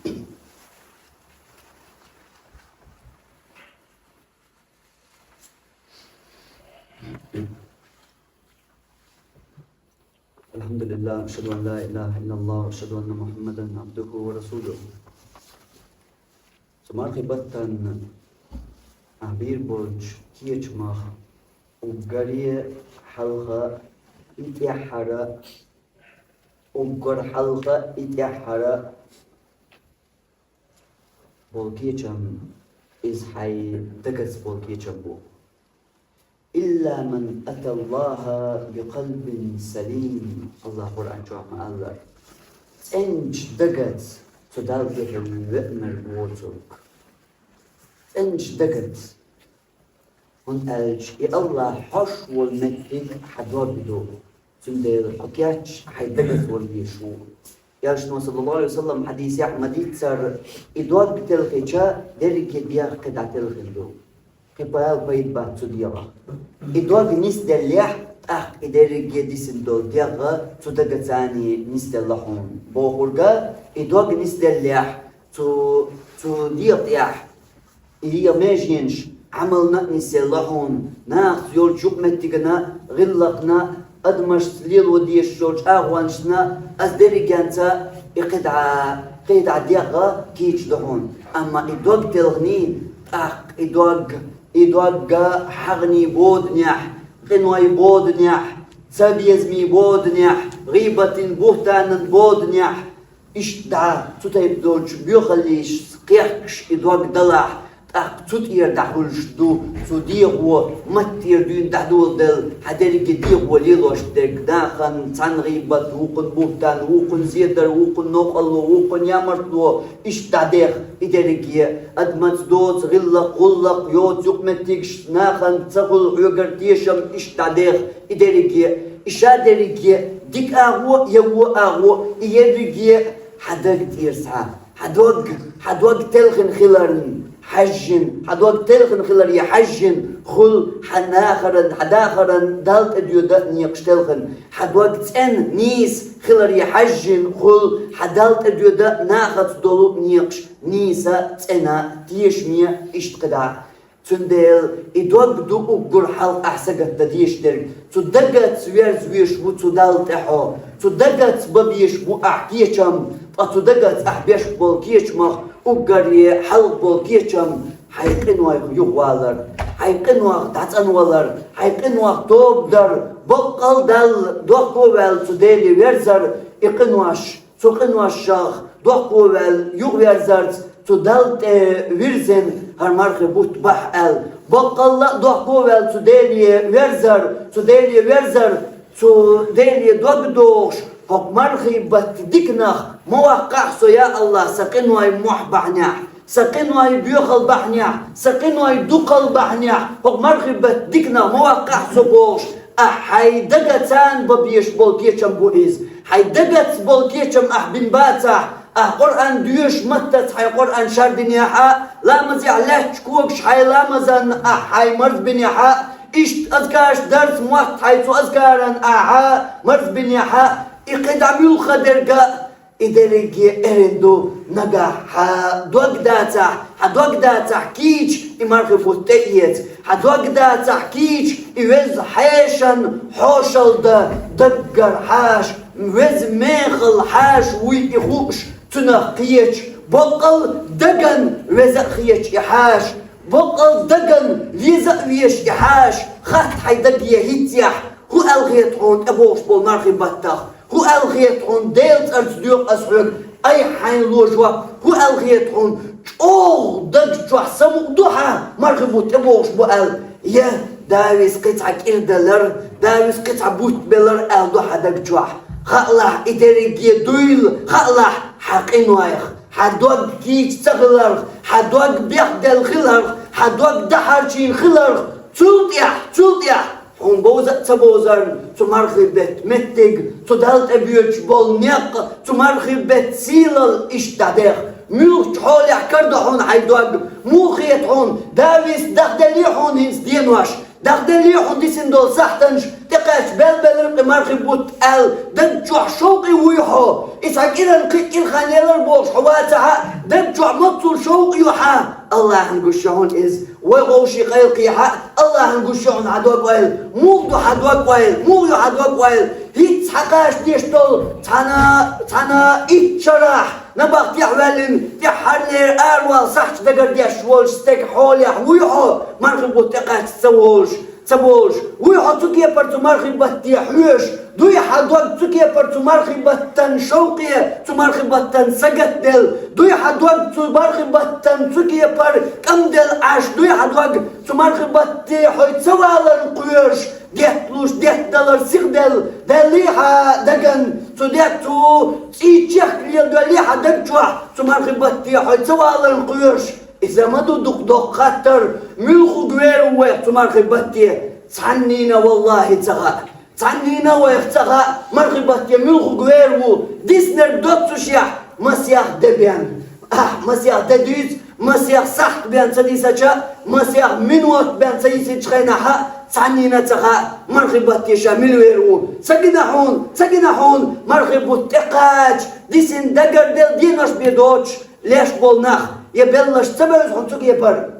الحمد لله، أشهد أن لا إله إلا الله، أشهد أن محمدا عبده ورسوله. Цу мархий баттан ахь бийр болчу кечамах уггаре хьалха и тӀаьххьара, уггар хьалха и тӀаьххьара болу кечам, иза хьайн дагаца болу кечам бу. إلا من أتى الله بقلب سليم. АллахӀа Къуръан чохь ма-аллара: цӀеначу дагаца цу Далла тӀехь веанарг воцург. ЦӀеначу дагаца. ХӀунда аьлча и АллахӀ хьош волу меттиг хьан дог ду. Цундела хьо кечъеш хьайн дагаца вала везаш ву. Элчано, саллаллаху Ӏалайхи ва саллам, хьадисехь ма-дийццара, и дог телхича, дерриге дегӀ кхин дӀателхина ду. Кхин бала пайда бац цу дегӀах. И дог нисделлехь, тӀаккха и дерриге дисина долу дегӀ цу дагацани нисделла хьуна. Бохург, и дог нисделлехь, цу, цу дегӀа тӀехь И я меженаш Ӏамална а нисъелла хьона, нахаца йолчу юкъаметтигна, гӀиллакхна, адамашца лело дезаш йолчу агӀонашна, ас дерригенца и кхидӀа, кхидӀа дегӀ кийча ду хьона. Амма и дог телхний, тӀаккха и дог, и дог хьагӀний боданехь, къиной боданехь, цабезамий боданехь, гӀийбатин, бухӀтанан боданехь, иштта дӀа цу тайпа долчу боьхаллица кхехкаш и дог далахь, тӀаккха цу тӀера дӀахьуьлуш ду цу дегӀо, матта тӀера дуьйна дӀадоладелла, хьан дерриге дегӀо лелош дерг, нахана цхьана гӀийбат, вукхунна бухӀтан, вукхунна зедар, вукхунна новкъарло, вукхунна ямартло, иштта дӀадех и дерриге, адамаца доцу гӀиллакх, гӀуллакх, йоцу юкъаметтигаш, нахана ца хуьлу хьоьгара тешам, иштта дӀадех и дерриге, и ша дерриге, дика агӀо, яво агӀо, и ерриге хьан даг тӀера схьа. Хьан дог, хьан дог телхина хиларна хьаьжжина, хьан дог телхина хиларе хьаьжжина хуьлу хьан нахаран, хьан дахаран Далла тӀедоьда а некъаш телхина. Хьан дог цӀена, нийса хиларе хьаьжжина хуьлу хьан Далла тӀедоьда а нахаца долу некъаш нийса, цӀена, тешаме, иштта кхидӀа. Цундела и дог ду уггар хьалха ахь сагатдан дезаш дерг. Цу дагаца верза веш ву цу Далла тӀе хьо. Цу дагаца бан безаш бу ахь кечам, ткъа цу дагаца ахь беш болу кечамах уггаре хьалха болу кечам хьайн къинойх юхавалар, хьайн къинойх дӀацӀанвалар, хьайн къинойх тоба дар, баккъал Далла дохко а ваьлла цу Деле верзар, и къинош Цу къиношах дохко а ваьлла юхаверзарца цу Далла тӀе вирзина хӀара мархи бутт бахь аьлла. Баккъалла а дохко а ваьлла цу Деле верзар, цу Деле верзар, цу Деле дог дохуш, хӀокху мархи баттан диканах ма ваккхахь со, я АллахӀ, сан къиной мохь бахьанехь, сан къиной боьхал бахьанехь, сан къиной дукхал бахьанехь, хӀокху мархи баттан диканах ма ваккхахь со бохуш, ахь хьайн дагаца бан безаш болу кечам бу иза. Хьайн дагаца болу кечам ахь бина бацахь, ахь Къуръан доьшуш маттаца хьайн Къуръан шардинехь а, ламазехь лаьтташ когаш хьайн ламазан ахь хьайн марзбинехь а, иштта азкараш дарца мотт хьайн цу азкаран ахь марзбинехь а, и кхидӀа муьлхха дерг а, и дерриге эрна ду нагахь хьан дог дацахь, хьан дог дацахь кийча и мархи бутт тӀеэца, хьан дог дацахь кийча и веза хьешан хьошалла дан даггара хьаша, веза мехала хьаша вуй и хууш, цунах кхеча, баккъал даган веза а хеташ и хьаша, баккъал даган веза а веш и хьаша, хатта хьайн даге хӀинццехь, хӀун аьлла хета хьуна тӀебогӀуш болу мархи баттах? ХӀун аьлла хета хьуна, Делан цӀарца доьху ас хьоьга, айхьа хьайна ло жоп, хӀун аьлла хета хьуна, чӀогӀа даг чохь самукъа ду хьан, мархи бутт тӀебогӀуш бу аьлла? Я, Давис кхин цхьа кӀира далар, Давис кхин цхьа бутт белар аьлла ду хьан даг чохь? Хаалахь, и дерриге дуйла, хаалахь, хьан къинойх, хьан дог кийча ца хиларх, хьан дог бехделла хиларх, хьан дог дахьарчийна хиларх, цул тӀаьхьа, цул тӀаьхьа хьуна бовза а ца бовзарна, цу мархи беттан меттиг, цу Далла тӀе боьдуш болу некъ, цу мархи беттан сийлалла иштта дӀадех. Муьлхачу хьолехь карадо хьуна хьайн дог? Муха хета хьуна, Давис дахделлий хьуна хӀинца денош? Дахделлий хьуна дисина долу сахьтанаш тӀекхаьчча, белла-беллара кхин мархи бутт аьлла, даг чохь шовкъе вуй хьо? И цхьа кӀиран кхин кӀира хан елар бохуш хьо вацахь а, даг чохь маццул шовкъ ю хьан? АллахӀна гуш ю хьуна иза. Вай вовшийн къайлакхехь а, АллахӀна гуш ю хьуна хьан дог-ойла. Муха ду хьан дог-ойла? Муха ю хьан дог-ойла? ХӀинцца хьан кхача деш долу цхьана, цхьана итт шарахь, набахтехь ваьллина, тӀаьххьарлера аравала сахьташ дагардеш волчу стеган хьолехь вуй хьо, мархи бутт тӀекхаьчча ца волуш, ца болуш? Вуй хьо цу кепара цу мархи батте хьоьжуш? Дуй хьан дог цу кепара цу мархи баттан шовкъе, цу мархи баттан сагатделла? Дуй хьан дог цу мархи баттан цу кепара кӀамделла Ӏаш? Дуй хьан дог цу мархи батте хьо ца валарна кхоьруш, гетталуш, геттадалар сиха делла, даьллий хьан даган цу дегӀ, цу цӀий чехка леладоьллий хьан даг чохь, цу мархи батте хьо ца валарна кхоьруш? Иза ма ду дукха доккха хаттар, муьлха хург вер ву вайх цу мархи батте? Цхьаннийна, валлахӀи, ца хаьа. Цхьаннийна вайх ца хаьа, мархи батте муьлха хург вер ву, диснарг доццушехь, масех де бен. Ахь масех де дуьйцу, масех сахьт бен ца дисача, масех минот бен ца йисинчу хенахь а, цхьаннийна ца хаьа, мархи батте ша мила вер ву. Ца гина хьуна, ца гина хьуна, мархи бутт тӀекхача, дисина дагарделла денош бен доцуш леш болу нах, я беллаш ца бевза хьуна цу кепара?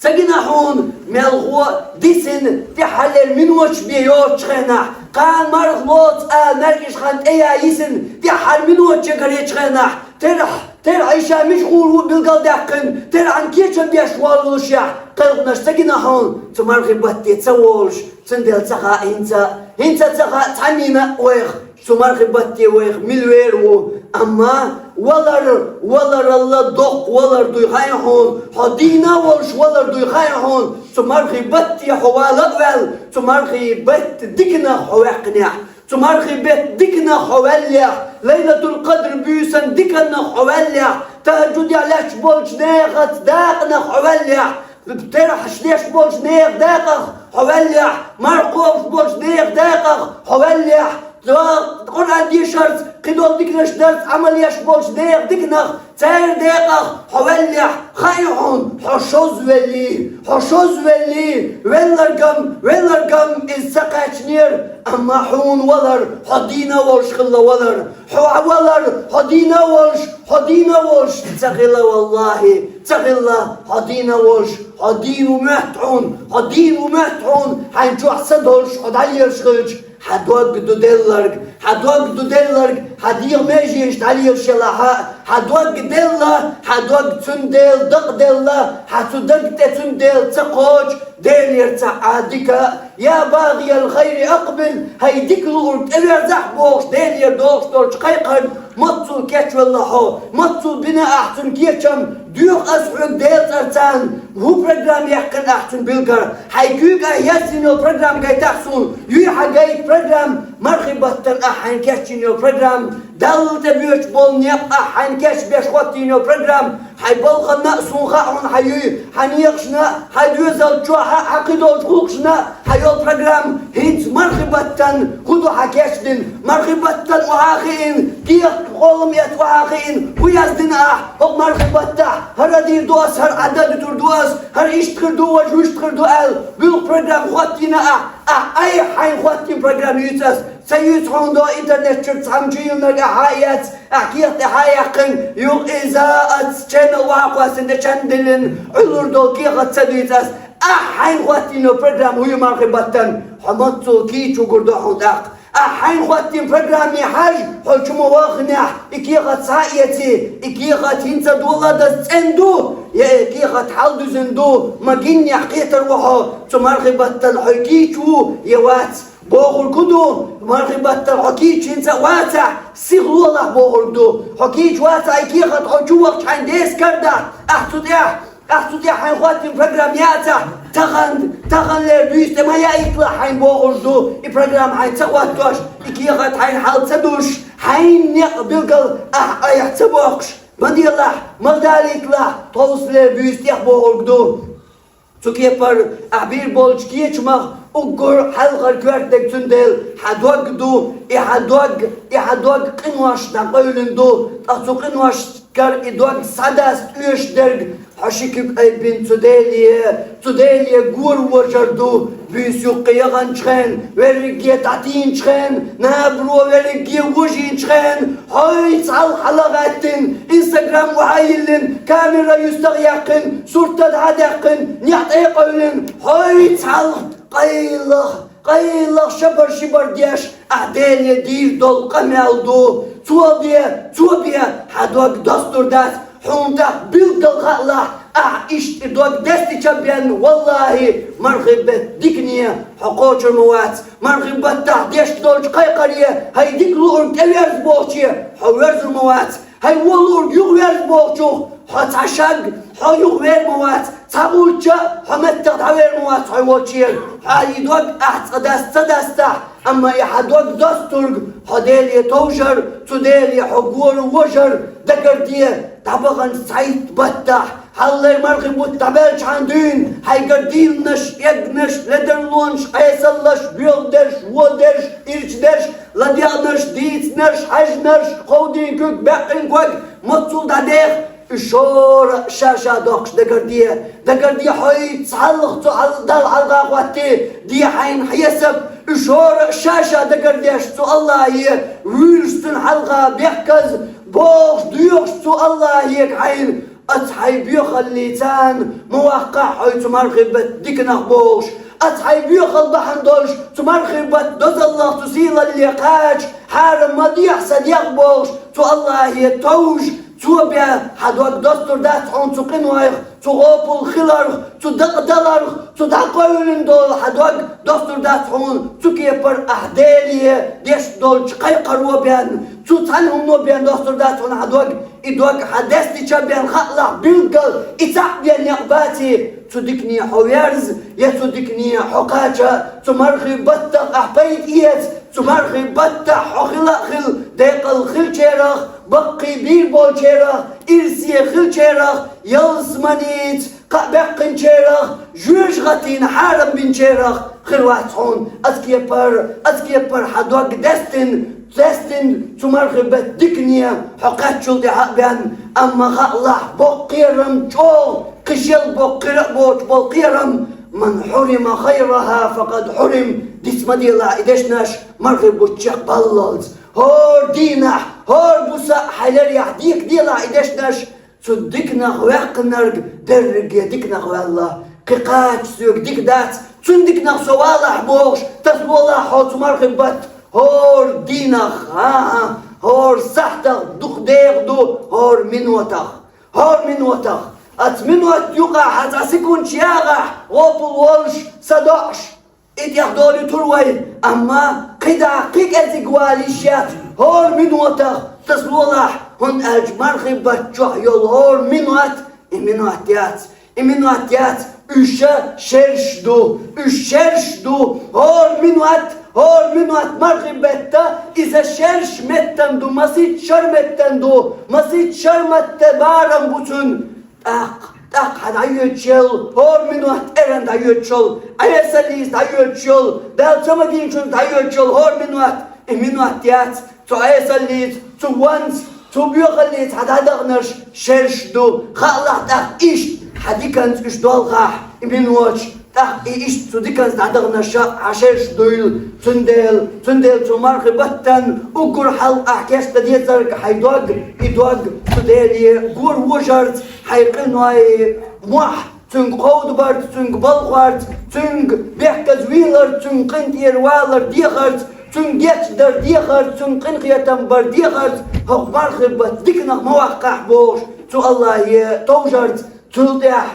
Ца гина хьуна, мелхо дисина, тӀехьаллера миноташ бе йоцучу хенахь, кхана марха лоцу ала маьркӀаж хан тӀе ян йисина, тӀехьара миноташ ягаречу хенахь, терахь, терахь иша мича гӀур ву билгалдаьккхина, терахьна кечам беш воллушехь, кхелханаш ца гина хьуна, цу мархи батте ца волуш, цундела ца хаьа хӀинца, хӀинца ца хаьа цхьаннена а вайх. Цу мархи батте вайх мила вер ву, амма валар, валаралла доккха валар дуй хаьа хьуна, хьо дийна а волуш валар дуй хаьа хьуна, цу мархи батте хьо вала а ваьлла, цу мархи бетта диканах хьо ваьккхинехь, цу мархи бетта диканах хьо ваьллехь, Лайлатул-Къадр буьйсан диканах хьо ваьллехь, тахӀажжудехь лаьтташ болчу нехаца дакъанах хьо ваьллехь, терахьаш деш болчу нехан дакъах хьо ваьллехь, марха кхобуш болчу нехан дакъах хьо ваьллехь, Къуръан дешарца, кхидолу диканаш дарца Ӏамал еш болчу нехан диканах, церан декъах хьо ваьллехь, хаьа хьуна, хьо шозза веллий, хьо шозза веллий, велларгам, велларгам иза ца кхаьчнера, амма хьуна валар, хьо дийна а волуш хилла валар, хьо валар, хьо дийна а волуш, хьо дийна а волуш ца хилла, валлахӀи, ца хилла, хьо дийна а волуш, хьо дийна ву моьтту хьуна, хьо дийна ву моьтту хьуна, хьайна чохь са долуш хьо дӀалелаш хилча, хьан дог ду делларг, хьан дог ду делларг, хьан дегӀан меженаш дӀалелаш елахь а, хьан дог делла, хьан дог цундела дакъаделла, хьан цу дага тӀе цундела ца кхочу, Делера цхьаъ а дика а, я багӀиял хайри акъбил, хӀай дика луург, тӀеверзахь бохуш, Делера догӀуш долчу кхайкхарна, маццул кечвелла хьо, маццул бина ахь цуьнан кечам, доьху ас хьоьга Делан цӀарца, хӀун программа яьккхина ахь цуьнан билггал, хьайн куьйга ахь яздина йолу программа гайтахь суна, юй хьан гайта программа, мархи баттана ахь хьайна кечйина йолу программа, Далла тӀе боьдуш болу некъ ахь хьайна кечбеш хӀоттийна йолу программа, хьайн балханна а суна хаьа хьуна хьан юй, хьан некъашна а, хьайн доьзал чохь а, хьан кхидолчу гӀуллакхашна а, хьан йолу программа, хӀинца мархи баттана хӀун ду хьан кечдина, мархи баттана охьа а хиъна, кехат къолам эцна охьа а хиъна, хӀун яздина ахь, хӀокху мархи баттахь, хӀара дийр ду ас, хӀара Ӏадда дуьтур ду ас, хӀара иштта хир ду, важа вуьшта хир ду аьлла, буьлху программа хӀоттийна ахь, ахь айхьа хьайна хӀоттийна программа юьйцу ас, ца юьйцу хьуна до интернет чуьра цхьамма чу йиллинарг ахьа а эцна, ахь кехат тӀе хьа а яьккхина, юха иза ас ченал охьа а кхоьссина, тӀе чан а диллина, Ӏуьллур долу кехат ца дуьйцу ас, ахь хьайна хӀоттийна программа хӀун ю мархи баттана, хьо маццул кийча вугур ду хьуна тӀаккха. Ахь хьайна хӀоттийна программе хьажа, хьо чу ма вахханехь, и кехат схьа а эций, и кехат хӀинца доладаза цӀена ду, я и кехат хьалдуьзина ду, ма гиннехь кхетар ву хьо, цу мархи баттана хьо кийча ву я вац. Бохург хӀун ду, мархи баттана хьо кийча хӀинца а вацахь, сиха лолахь бохург ду. Хьо кийча вацахь, и кехат хьо чу вахча хьайн деса карадахь, ахь цу тӀехь, ахь цу тӀехь хьайна хӀоттийна программа яцахь, тахана, таханлера буьйса тӀе ма яийталахь хьайна бохург ду, и программа хьайна ца хӀоттош, и кехат хьайна хьал ца душ, хьайн некъ билггал ахь айхьа ца боккхуш, ма делахь, ма далийталахь, тховсалера буьйса тӀех бохург ду. Цу кепара ахь бийр болчу кечамах уггар хьалхара коьрта дерг цундела хьан дог ду, и хьан дог, и хьан дог къинош дӀакъевлина ду, ткъа цу къиношкара и дог схьадаста оьшуш дерг хьо ши куьг айбина цу Деле, цу Деле гора вожар ду, буьйса юккъе яханчу хенна, верриге дӀатийначу хенна, набаро верриге вожийначу хенна, хьоьца хьалха хьала гӀаьттина, Instagram охьа а йиллина, камера юьстах а яьккхина, сурт дӀа а даьккхина, некъ тӀе а къевлина, хьоьца хьалха къайлаха, къайлаха шабар-шибар деш, ахь Деле дийр долу къамел ду. Цо бен, цо бен, хьан дог достур дац, хьуна тӀаккха билггал хаалахь, ахь иштта и дог дестича бен, валлахӀи, мархи бетта дикане хьо кхочур ма вац. Мархи баттахь деш долчу кхайкхаре, хӀай дика луург, тӀеверза бохуче, хьо верзур ма вац. ХӀай вон луург, юхаверза бохучух, хьо цхьа шаг, хьо юхавер ма вац, цхьа гӀулча а хьо меттах дӀавер ма вац хьо волчера. Хьан и дог ахь цкъа даста ца дастахь, амма и хьан дог достург, хьо Деле товжар, цу Деле хьо гора вожар, дагарде, дӀабаханчу цхьайтта баттахь, хьаллай мархи бутт дӀабаьллачхьана дуьйна, хьайгара дийланаш, эгнаш, ледарлонаш, къесаллаш, боьлхадерш, водерш, ирчадерш, ладегӀнаш, дийцинарш, хьаьжнарш, кховдийна куьг, баьккхина ког, маццул дӀадеха, уьш хӀора а ша-ша доккхуш дагарде, дагарде, хьоьца хьалха цу хьал-, Далла хьалха хӀоттий, де хьайна хьесап, уьш хӀора а ша-ша дагардеш цу АллахӀе, вуьйлуш цунна хьалха бехказа, бохуш, доьхуш цу АллахӀе хьайна, Ас хьай боьхаллица ма ваккхахь хьо цу мархий бетта диканах бохуш. Ас хьай боьхалла бахьана долуш цу мархий бетта дозаллах, цу сийлалле кхача, хьарам ма дехьа сан дегӀ бохуш, цу Аллахье товжа, цо бен хьан дог достур дац хьуна цу къинойх, цу гӀопал хиларх, цу дакъа даларх, цу дӀакъевлина долу хьан дог достур дац хьуна цу кепара ахь Деле деш долчу кхайкхаро бен, цу цхьана хӀумано бен достур дац хьуна хьан дог. И дог хьан дестича бен хаалахь билггал, и цхьаъ бен некъ баций, цу дикане хьо верза, я цу дикане хьо кхача, цу мархий баттах ахь пайда эца, цу мархий баттахь хьо хила а хила, декъал хилчарах, баккхий бийр болчарах, ирсе хилчарах, ялсаманица кхаъ баьккхинчарах, жоьжахатина хьарам бинчарах хир вац хьуна. Ас кепара, ас кепара хьан дог дестина, дестина цу мархий бетта дикане хьо кхаччул тӀаьхьа а бен, амма хаалахь боккха кхерам чӀогӀа, кхин шел боккха кхера а боцуш болу кхерам, «Ман хьурима хайрахьа, факъад хьурим», диц ма делахь и дешнаш мархий бутт чекх баллалц. ХӀора дийнахь, хӀора буса а хьайн ларъяхь дика делахь и дешнаш, цу диканах ваьккхинарг дерриге диканах ваьлла. Кхин кхача соьга дика дац, цуьнан диканах со валахь бохуш, тасалолахь хьо цу мархий бетта, хӀора дийнах, а, хӀора сахьтах дукха дегӀ ду, хӀора минотах. ХӀора минотах. Ас минот юкъахь хьан цхьа секундаш ягӀахь, гӀопал волуш, са доӀуш, и тӀех долуьйтур вай, амма кхидӀа кхин кӀезиг вала йиш яц хӀора минотах, тасалолахь, хӀунда аьлча мархий бетта чохь йолу хӀора минот, и минот яц, и минот яц, уьш шерш ду, уьш шерш ду, хӀора минот, хӀора минот мархий бетта, иза шерш меттан ду, масийтта шар меттан ду, масийтта шар метта барам бу цуьнан. ТӀаккха, тӀаккха хьан дӀайоьдуш йолу хӀора минот, эрна дӀайоьдуш йолу, Ӏесаллица дӀайоьдуш йолу, Дала ца магийначунна дӀайоьдуш йолу хӀора минот, и минот яц, цу Ӏесаллица, цу ванца, цу боьхаллица хьан дӀадаханарш шерш ду. Хаалахь тӀаккха иштта хьан диканца уьш долхахь, и миноташ, тӀаккха и иштта цу диканца дӀадаханарш хьан шерш дуйла. Цундела, цундела цу мархий баттан уггар хьалха ахь кечдан дезарг хьайн дог, и дог цу Деле гора вожарца, хьайн къинойн мохь, цуьнга кховдабарца, цуьнга балхорца, цуьнга бехказа вийларца, цуьнга къинтӀера валар дехарца, цуьнга гечдар дехарца, цуьнга къинхетам бар дехарца, хӀокху мархий бетта диканах ма ваккхахь бохуш, цу Аллахье товжарца, цул тӀаьхьа,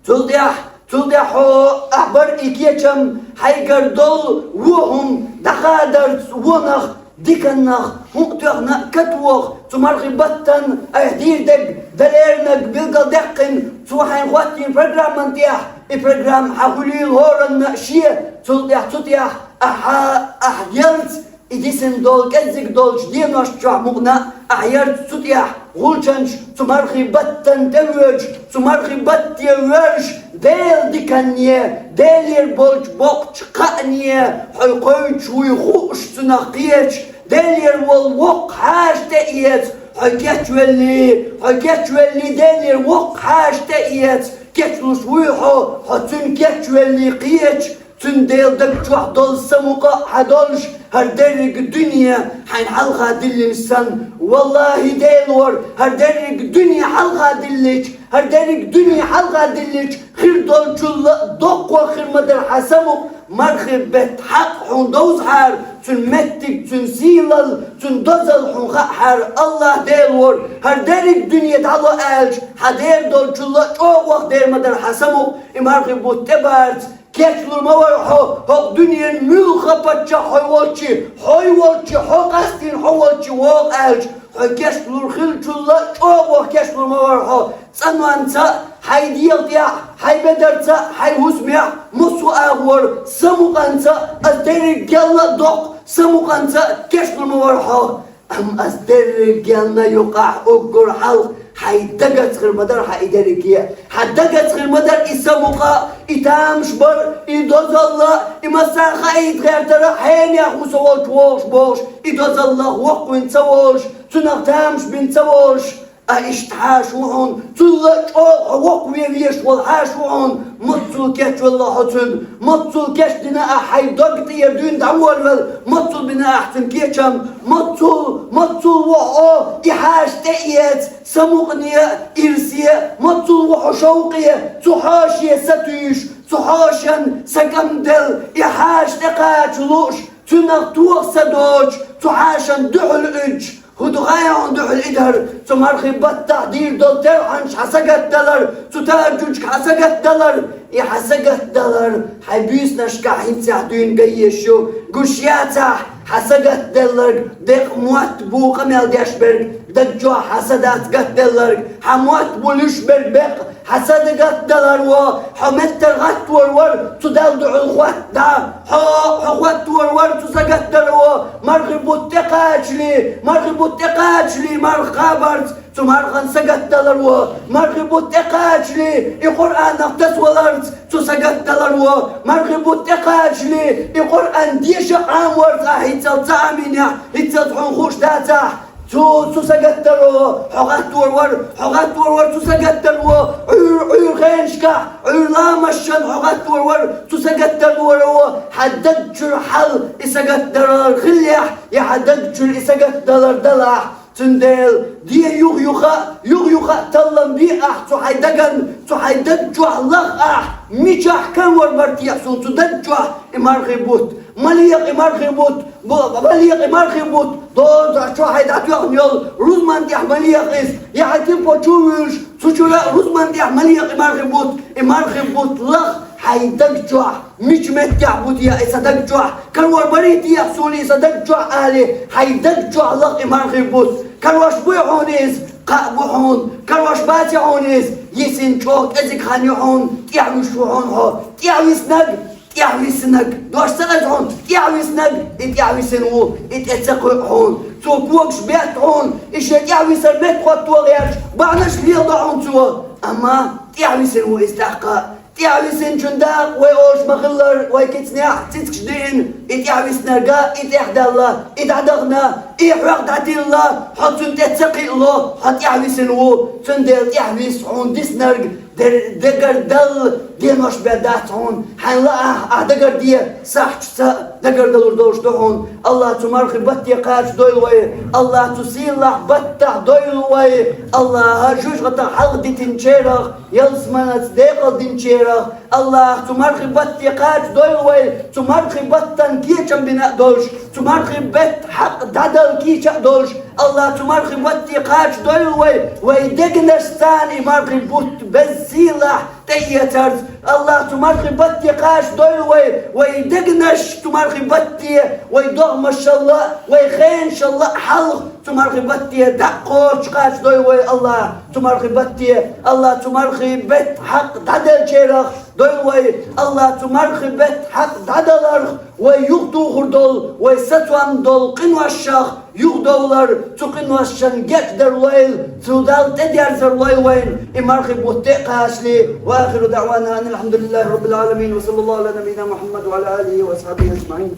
цул тӀаьхьа, цул тӀаьхьа хьо ахь бар и кечам, хьайгара долу вон хӀума дӀахадарца вонах, диканнах, хӀун а тоьхна а катоха, цу мархий баттан айхьа дийр дерг, далернаг билгалдаьккхина, цо хьайна хӀоттийна программан тӀехь, и программа хьан хуьлийла хӀоранна а шен, цул тӀаьхьа цу тӀехь ахьа, ахьа елца, и дисина долу кӀеззиг долчу денош чохь мукъана а ахьа ярца цу тӀехь, гӀулчанча цу мархий баттан тӀевоьдуш, цу мархий батте воьрзуш, Делан диканне, Делера болчу боккхачу кхаъне, хьо кхоьвуьйтуш вуй хууш цунах кхеташ, Делера волу воккха хьаша тӀеэца, хьо кечвелли, хьо кечвелли Делера воккха хьаша тӀеэца, кечлуш вуй хьо, хьо цуьнан кечвелли кхеташ, цундела даг чохь долу самукъа а хьан долуш, хӀара дерриг дуьне хьайна хьалха диллинча санна. Валлахьи, Делора, хӀара дерриг дуьне хьалха диллича, хӀара дерриг дуьне хьалха диллича, хир долчул а доккхох хир ма дара хьан самукъа, мархий бетта хьакъ хьуна довзахьара, цуьнан меттиг, цуьнан сийлалла, цуьнан дозалла хьуна хаахьара. Аллахь, Делора, хӀара дерриг дуьне дӀало аьлча, хьан дер долчул а чӀогӀох дер ма дара хьан самукъа, и мархий бутт тӀебарца. Кечлур ма вара хьо, хӀокху дуьненан муьлхха паччахь хьо волчи, хьо волчи, хьо къастийна хьо волчи вогӀу аьлча, хьо кечлур хиллачул а чӀогӀох кечлур ма вара хьо, цӀанонца а, хьайн дегӀа тӀехь а, хьайн бедарца а, хьайн хӀусамехь а, массо а агӀор, самукъанца а, ас дерриг гел а доккху, самукъанца а кечлур ма вара хьо. Амма ас дерриг генна юкъахь уггар хьалха хьайн дагаца хир ма дара хьан и дерриге а. Хьан дагаца хир ма дара и самукъа а, и тамаш бар а, и дозалла а, и массарна хаийта гӀертар а, хьенех ву со волчу вогӀуш бохуш, и дозаллах воккхавина ца волуш, цунах тамаш бина ца волуш. А иштта хьаша ву хьуна, цул а чӀогӀа хьо воккхаве везаш волу хьаша ву хьуна, маццул кечвелла хьо цуьнан, маццул кечдина ахь хьайн дог тӀера дуьйна дӀаволавелла, маццул бина ахь цуьнан кечам, маццул, маццул ву хьо и хьаша тӀеэца, самукъане а, ирсе а, маццул ву хьо шовкъе, цу хьоше сатуьйсуш, цу хьошан са кӀам делла, и хьаша тӀекхача лууш, цуьнах тоха са доцуш, цу хьашан дуьхьал уьдуш, хӀун ду хаьий хьуна дуьхьал и дар? Цу мархин баттахь дийр долу терхьанаш хьан сагатдалар, цу тажуьдашка хьан сагатдалар, и хьан сагатдалар хьайн буьйсанашкахь хӀинццехь дуьйна ган езаш ю, гуш яцахь, хьан сагатделларг декъа мотт бу къамел деш берг, даг чохь хьан са дац гатделларг, хьан мотт бу луьш берг беккъа, хьан са дагатдалар ву, хьо меттара гӀаттор вара, цу Далла дуьхьал хӀотта дӀа, хьо, хьо хӀоттор вара, цу сагатдалар ву, мархи бутт тӀекхачале, мархи бутт тӀекхачале, марха кхабарца, цу мархан сагатдалар ву, мархи бутт тӀекхачале, и Къуръанах тасаваларца, цу сагатдалар ву, мархи бутт тӀекхачале, и Къуръан деша Ӏаморца ахь хӀинццалц ца Ӏамийнехь, хӀинццалц хьуна хууш дацахь, Цу, цу сагатдалар ву, хьо гӀаттор вара, хьо гӀаттор вара, цу сагатдалар ву, Ӏуьйр, Ӏуьйр хенашкахь, Ӏуьйр ламазашна хьо гӀаттор вара, цу сагатдалар ву, хьан даг чуьра хьал и сагатдалар хиллехь, я хьан даг чуьра и сагатдалар далахь, цундела де юха-юха, юха-юха таллам бе ахь цу хьайн даган, цу хьайн даг чохь лаха ахь, мичахь карор бара техьа суна цу даг чохь и мархи бутт, ма леха и мархи бутт, Бо-, ма леха и мархи бутт, доза чохь хьайн дӀатоьхна йолу рузман тӀехь ма леха иза, я хьайн типо чу вуьйлуш, цу чуьра а рузман тӀехь ма леха и мархи бутт, и мархи бутт лаха хьайн даг чохь, мича меттехь бу те и сан даг чохь, карор барий те суна и сан даг чохь алий, хьайн даг чохь лаха и мархи бутт, карош буй хьуна иза, кхаъ бу хьуна, карош баций хьуна иза, йисина чӀогӀа кӀезиг хан ю хьуна, тӀаьхьа вуьсуш ву хьуна хьо, тӀаьхьа виснарг, ТӀаьхьа висинарг, дош ца хеза хьуна, тӀаьхьа висинарг, и тӀаьхьа висина ву, и тӀе ца кхуьу хьуна. Цо когаш бетта хьуна, и шен тӀаьхьа висар метта хӀотто гӀерташ, бахьанаш леладо хьуна цо. Амма тӀаьхьа висина ву иза тӀаккха. ТӀаьхьа висинчун дакъа вай олуш ма-хиллара, вай кицанехь цицкаш диъна, и тӀаьхьа висинарг а, и тӀаьхьадаьлла, и дӀадахана, и хьох дӀатилла, хьо цунна тӀе ца кхиало, хьо тӀаьхьа висина ву, цундела тӀаьхьа виса хьуна диснарг, Дер-, дагардал денош бен дац хьуна, хьайн лаахь, ахь дагарде, сахьташца дагардалур долуш ду хьуна. АллахӀа цу мархи батте кхача дойла вай, АллахӀа цу сийлахь баттахь дойла вай, АллахӀа жоьжахатех хьалха дитинчарах, ялсаманаца декъал динчарах, АллахӀа цу мархи батте кхача дойла вай, цу мархи баттан кечам бина а долуш, цу мархи бетта хьакъ дӀадала кийча а долуш, АллахӀа цу мархи батте кхача дойла вай, вай дегнаш царна и мархи бутт беза сийлахь тӀеэцарца. АллахӀа цу мархи батте кхача дойла вай, вай дегнаш цу мархи батте, вай догӀмашалла а, вай хенашалла а хьалха цу мархи батте дӀакхочуш кхача дойла вай, АллахӀа цу мархи батте, АллахӀа цу мархи бетта хьакъ дӀаделлачарах дойла вай, АллахӀа цу мархи бетта хьакъ дӀадаларх, вай юхатухур долу, вай сацам долу къиношах юхадовлар, цу къиношна гечдар лойла, цу Далла тӀедерзар лойла вайна, и мархи бутт тӀе а кхачале. Ва ахиру даъвана анил хьамдулиллахи раббил Ӏаламин, ва саллаллаху Ӏала набийина Мухьаммад ва Ӏала алихи ва асхьабихи ажмаӀин.